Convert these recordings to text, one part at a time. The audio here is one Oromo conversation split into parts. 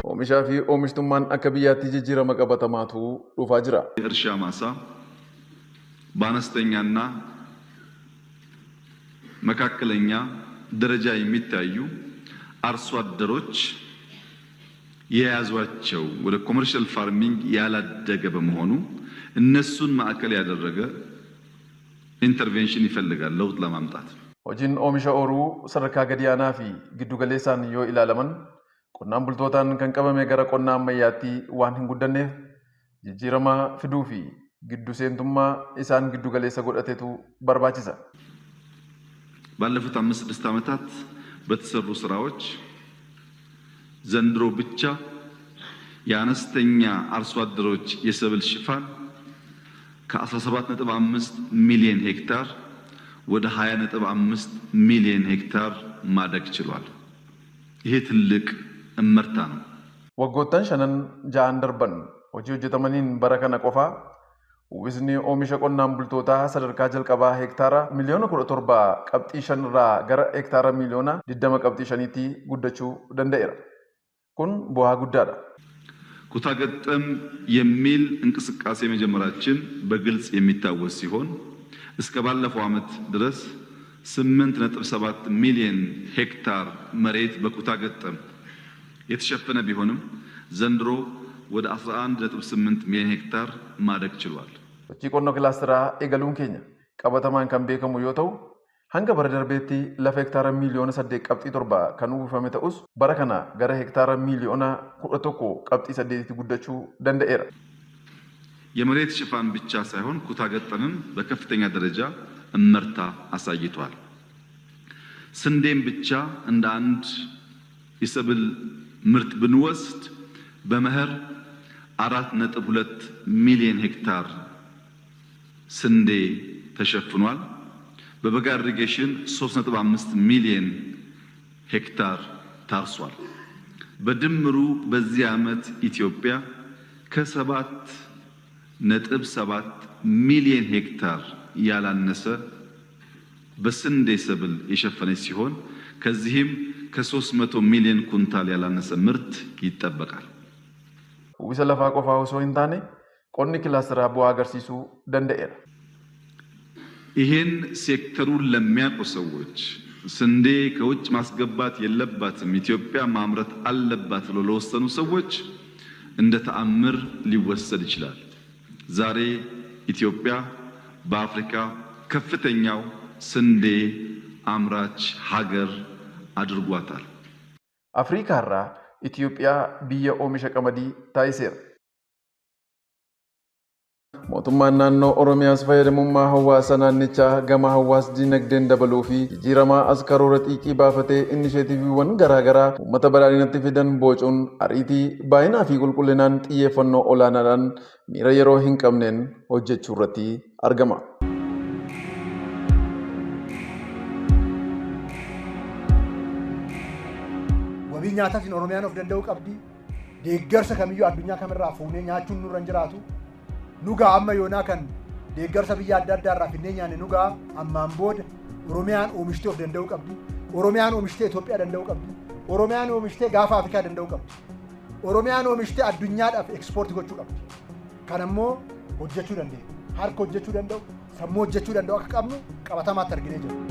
Oomishaa fi oomishtummaan akka biyyaatti jijjiirama qabatamaatu dhufaa jira. እርሻ ማሳ በአነስተኛና መካከለኛ ደረጃ የሚታዩ አርሶ አደሮች የያዟቸው ወደ ኮመርሻል ፋርሚንግ ያላደገ በመሆኑ እነሱን ማዕከል ያደረገ ኢንተርቬንሽን ይፈልጋል ለውጥ ለማምጣት። Hojiin oomisha ooyiruu sadarkaa gadi aanaa fi giddu galeessaan yoo ilaalaman, qonnaan bultootaan kan qabame gara qonna ammayyaatti waan hin guddanneef, jijjiirama fiduu fi giddu seentummaa isaan giddu galeessa godhatetu barbaachisa. ባለፉት 5 6 ዓመታት በተሰሩ ስራዎች ዘንድሮ ብቻ የአነስተኛ አርሶ አደሮች የሰብል ሽፋን ከ17.5 ሚሊዮን ሄክታር ወደ 20.5 ሚሊዮን ሄክታር ማደግ ችሏል። ይሄ ትልቅ እመርታ ነው። Waggoottan shanan ja'an darban hojii hojjetamaniin bara kana qofaa uwwisni oomisha qonnaan bultootaa sadarkaa jalqabaa heektaara miliyoona 17.5 irraa gara heektaara miliyoona 20.5tti guddachuu danda'eera. Kun bu'aa guddaadha. ኩታ ገጠም የሚል እንቅስቃሴ መጀመራችን በግልጽ የሚታወስ ሲሆን፣ እስከ ባለፈው ዓመት ድረስ 8.7 ሚሊዮን ሄክታር መሬት በኩታ ገጠም የተሸፈነ ቢሆንም፣ ዘንድሮ ወደ 11.8 ሚሊዮን ሄክታር ማደግ ችሏል። Sochii qonna kilaasteraa eegaluun keenya qabatamaan kan beekamu yoo ta'u, hanga bara darbeetti lafa hektaara miiliyoona 8.7 kan uwwifame ta'us, bara kana gara hektaara miiliyoona 11.8tti guddachuu danda'eera. የመሬት ሽፋን ብቻ ሳይሆን ኩታ ገጠምም በከፍተኛ ደረጃ እመርታ አሳይቷል። ስንዴም ብቻ እንደ አንድ የሰብል ምርት ብንወስድ በመኸር 4.2 ሚሊዮን ሄክታር ስንዴ ተሸፍኗል። በበጋ ኢሪጌሽን 3.5 ሚሊዮን ሄክታር ታርሷል። በድምሩ በዚህ ዓመት ኢትዮጵያ ከ7.7 ሚሊዮን ሄክታር ያላነሰ በስንዴ ሰብል የሸፈነች ሲሆን፣ ከዚህም ከ300 ሚሊዮን ኩንታል ያላነሰ ምርት ይጠበቃል። Uwwisa lafaa qofaa osoo hin taane, qonni kilaasteraa bu'aa agarsiisuu danda'eera. ይሄን ሴክተሩን ለሚያውቁ ሰዎች፣ ስንዴ ከውጭ ማስገባት የለባትም፣ ኢትዮጵያ ማምረት አለባት ብሎ ለወሰኑ ሰዎች እንደ ተአምር ሊወሰድ ይችላል። ዛሬ ኢትዮጵያ በአፍሪካ ከፍተኛው ስንዴ አምራች ሀገር አድርጓታል። Afriikaarraa Itoophiyaa biyya oomisha qamadii taasiseera. Mootummaan naannoo Oromiyaas fayyadamummaa hawaasa naannichaa gama hawaas dinagdeen dabaluu fi jijjiiramaa as karoora xiiqii baafatee inisheetiiviiwwan garaagaraa uummata badhaadhinatti fidan bocuun ariitii, baay'inaa fi qulqullinaan xiyyeeffannoo olaanaadhaan miira yeroo hin qabneen hojjechuu irratti argama. Wabii nyaataatiin Oromiyaan of danda'uu qabdi. Deeggarsa kamiyyuu addunyaa kamirraa fuunee nyaachuun nurra hin jiraatu. Nu ga'a, amma yoonaa kan deeggarsa biyya adda addaa irraa finnee nyaanne nu ga'a. Ammaan booda Oromiyaan oomishtee of danda'uu qabdi. Oromiyaan oomishtee Itoophiyaa danda'uu qabdi. Oromiyaan oomishtee gaafa Afrikaa danda'uu qabdi. Oromiyaan oomishtee addunyaadhaaf ekspoortii gochuu qabdi. Kan ammoo hojjechuu dandeenya. Harka hojjechuu danda'u, sammuu hojjechuu danda'u akka qabnu qabatamaatti arginee jirra.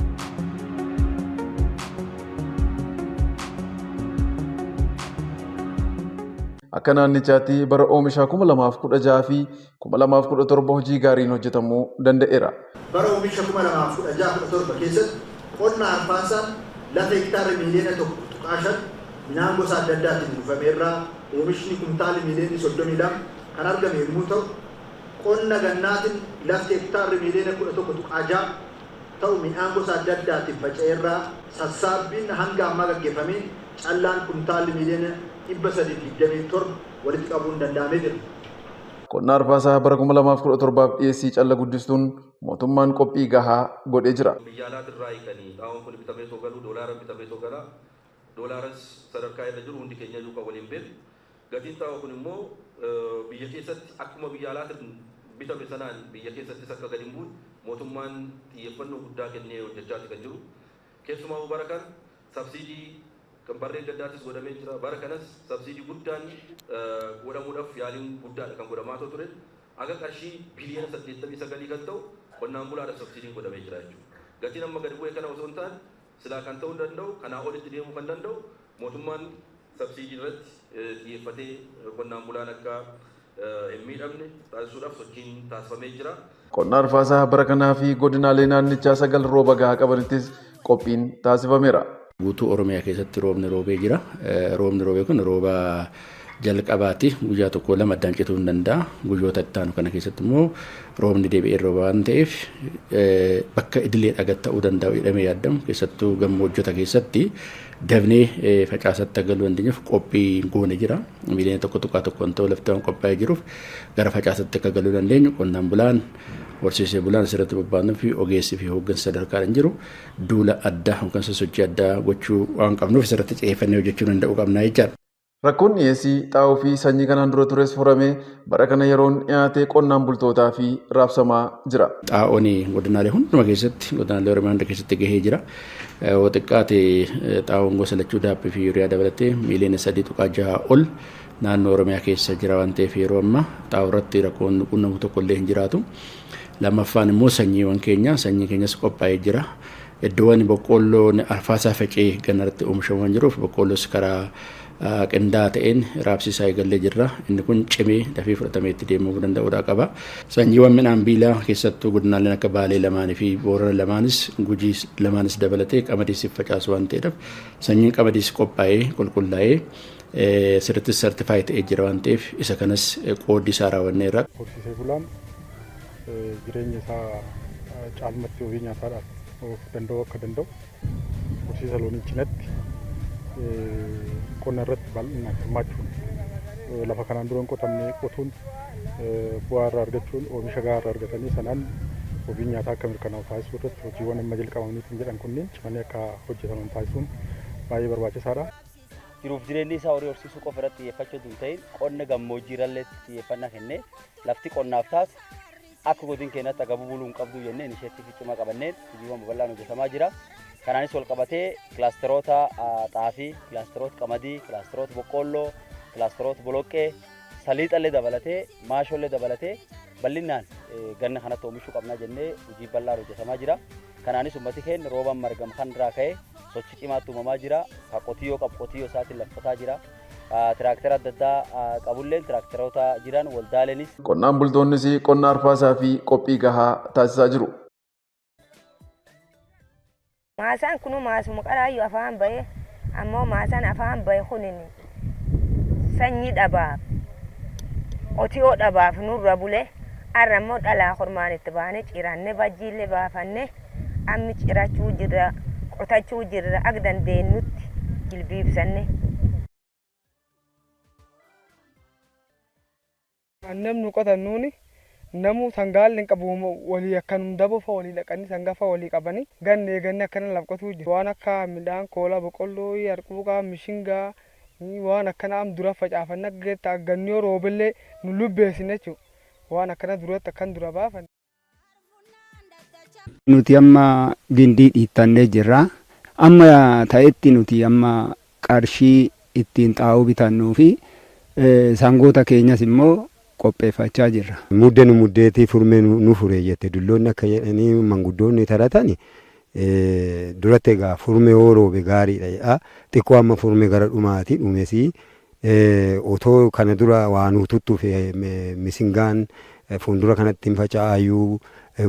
Akka naannichaatti bara oomishaa 2016 fi 2017 hojii gaariin hojjetamuu danda'eera. Bara oomisha 2016-17 keessatti qonna arfaasaan lafa hektaara miiliyoona 1.5 midhaan gosa adda addaatiin uwwifame irraa oomishni kumtaalli miiliyoonni 32 kan argame yommuu ta'u, qonna gannaatiin lafti hektaarri miiliyoona 11.6 ta'u midhaan gosa adda addaatiin faca'e irraa sassaabbiin hanga ammaa gaggeeffameen callaan kumtaalli miiliyoona 327 walitti qabuun danda'amee jira. Qonna arfaasaa bara 2017 dhiyeessii calla guddistuun mootummaan qophii gahaa godhee jira. Biyya alaatirraa hiikanii xaa'oon kun bitamee soo galu doolaara bitamee soo gala. Doolaaras sadarkaa irra jiru hundi keenya iyyuu kan waliin beeku. Gatiin xaa'oo kun immoo biyya keessatti akkuma biyya alaatiin bitame sanaan biyya keessattis akka gadi hin buune Mootummaan xiyyeeffannoo guddaa kennee hojjechaati kan jiru. Keessumaa bara kana sabsiidii kan barreen gaddaattis godhamee jira. Bara kanas sabsiidii guddaan godhamuudhaaf yaaliin guddaadha kan godhamaa ture. Aga qarshii biliyoona 89 kan ta'u qonnaan bulaadhaaf sabsiidiin godhamee jira jechuudha. Gatiin amma gadi bu'e kana osoo hin taane, silaa kan ta'uu danda'u kanaa olitti deemuu kan danda'u, mootummaan sabsiidii irratti xiyyeeffatee qonnaan bulaan akka hin miidhamne taasisuudhaaf sochiin taasifamee jira. Qonna arfaasaa bara kanaa fi godinaalee naannichaa sagal rooba gahaa qabanittis qophiin taasifameera. Guutuu Oromiyaa keessatti roobni roobee jira. Roobni roobee kun rooba jalqabaati. Guyyaa tokko lama addaan cituu hin danda'a. Guyyoota itti aanu kana keessatti immoo roobni deebi'ee rooba waan ta'eef, bakka idilee dhagat ta'uu danda'u jedhamee yaadamu, keessattuu gammoojjota keessatti dafnee facaasatti galuu dandeenyuuf qophii goone jira. Miiliyoona 1.1 ta'u lafti waan qophaa'ee jiruuf, gara facaasatti akka galuu dandeenyu qonnaan bulaan, horsiisee bulaan asirratti bobba'anii fi ogeessii fi hooggansa sadarkaadhaan jiru duula addaa yookaan sosochii addaa gochuu waan qabnuuf, asirratti xiyyeeffannee hojjechuu danda'uu qabna jechaadha. Rakkoon dhiyeessii xaa'oo fi sanyii kanaan dura tures furamee bara kana yeroon dhiyaatee qonnaan bultootaa fi raabsamaa jira. Xaa'oon godinaalee hunduma keessatti, godinaalee Oromiyaa hunda keessatti gahee jira. Yoo xiqqaate xaa'oon gosa lachuu, daappii fi yuuriyaa dabalatee, miiliyoona 3.6 ol naannoo Oromiyaa keessa jira waan ta'eef, yeroo ammaa xaa'oo irratti rakkoon qunnamu tokko illee hin jiraatu. Lammaffaan immoo sanyiiwwan keenya, sanyii keenyas qophaa'ee jira. Iddoowwan boqqoolloon arfaasaa faca'ee ganarratti oomishamu waan jiruuf, boqqoolloos karaa qindaa'aa ta'een raabsisaa eegallee jirra. Inni kun cimee dafee fudhatamee itti deemuu danda'uudha qaba. Sanyiiwwan midhaan biilaa keessattuu godinaaleen akka Baalee lamaanii fi Boorana lamaanis, Gujii lamaanis dabalatee qamadiis facaasu waan ta'eedhaaf, sanyiin qamadiis qophaa'ee qulqullaa'ee sirriitti certify ta'ee jira waan ta'eef, isa kanas qooddii isaa raawwanneerra. Horsiisee bulaan jireenya isaa caalmatti wabii nyaataadhaaf of danda'uu akka danda'u, horsiisa loonii cinatti qonna irratti bal'inaan hirmaachuun, lafa kanaan dura hin qotamne qotuun bu'aa irraa argachuun, oomisha gahaa irraa argatanii sanaan wabiin nyaataa akka mirkanaa'u taasisuu irratti hojiiwwan amma jalqabamaniitiin jedhan kunneen cimanii akka hojjetaman taasisuun baay'ee barbaachisaadha. Jiruuf jireenyi isaa horii horsiisuu qofa irratti xiyyeeffachuu osoo hin ta'in, qonna gammoojjii irrallee xiyyeeffannaa kennee, lafti qonnaaf taatu akka godin keenyatti agabuu buluu hin qabdu jennee inisheetiivii cimaa qabanneen hojiiwwan babal'aan hojjetamaa jira. Kanaanis wal qabatee kilaasteroota xaafii, kilaasteroota qamadii, kilaasteroota boqqoolloo, kilaasteroota boloqqee, saliixallee dabalatee, maashoollee dabalatee bal'inaan ganna kanatti oomishuu qabnaa jennee hojii bal'aan hojjetamaa jira. Kanaanis uummati keenya rooban margam kan irraa ka'ee sochii cimaatti uumamaa jira. Ka qotiyyoo qabu qotiyyoo isaatiin laffataa jira. Tiraaktera adda addaa qabulleen tiraakteroota jiran waldaaleenis. Qonnaan bultoonnis qonna arfaasaa fi qophii gahaa taasisaa jiru. Maasaan kunu maasuma qaraayyuu afaan bahe, ammoo maasaan afaan bahe kunin sanyii dhabaaf, qotiyoo dhabaaf nurra bule. Arra immoo dhalaa kormaan itti baane ciranne, bajjiillee baafanne, ammi cirachuu jirra, qotachuu jirra, akka dandeenyutti jilbiibsanne. Namni qotannuuni namu sangaalli hin qabu, walii akkanum daboo fa walii dhaqanii sangaa fa walii qabanii ganne eeganne akkana laf qotuu jiru. Waan akka midhaan koolaa, boqqolloo, harquuqaa, mishingaa, waan akkana am dura facaafanna akka ganni yoo roobellee nu lubbeessine jechuudha. Waan akkana duratti akkan dura baafan. Nuti amma gindii dhiittannee jirra. Amma ta'etti nuti amma qarshii ittiin xaa'oo bitannuu fi sangoota keenyas immoo qopheeffachaa jirra. Mudde nu muddeetii furmee nu fure jette dulloonni, akka jedhanii manguddoonni taratani duratti. Egaa furme yoo roobe gaariidha jedha. Xiqqoo amma furme gara dhumaati dhumesii otoo kana dura waa nu tuttufe, misingaan fuuldura kanatti hin faca'ayyuu,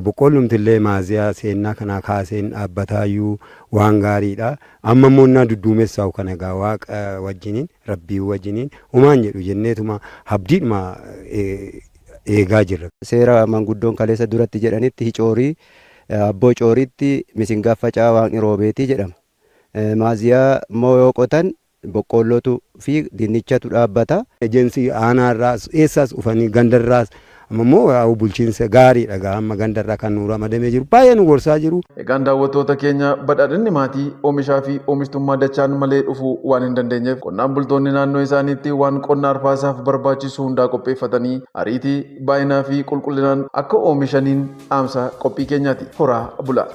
boqqoollumti illee maaziyaa seennaa kanaa kaaseen dhaabbataayyuu waan gaariidha. Amma immoo innaa dudduumessaa'u kana egaa Waaqa wajjiniin, Rabbii wajjiniin homaan jedhu jenneetuma abdiidhuma eegaa jirra. Seera manguddoon kaleessa duratti jedhanitti, hicoorii abboo cooriitti misingaa faca'aa Waaqni roobeetii jedhama. Maaziyaa immoo yoo qotan boqqoollootu fi dinnichatu dhaabbata. Ejensii aanaarraas eessaas dhufanii gandarraas Amma immoo yaa'u bulchiinsa gaariidha gaa amma gandarraa kan nu ramadamee jiru baay'ee nu gorsaa jiru. Egaan daawwattoota keenya, badhaadhinni maatii oomishaa fi oomishtummaa dachaan malee dhufuu waan hin dandeenyeef, qonnaan bultoonni naannoo isaaniitti waan qonna arfaasaaf barbaachisu hundaa qopheeffatanii ariitii, baay'inaa fi qulqullinaan akka oomishaniin dhaamsa qophii keenyaati. Horaa bulaa.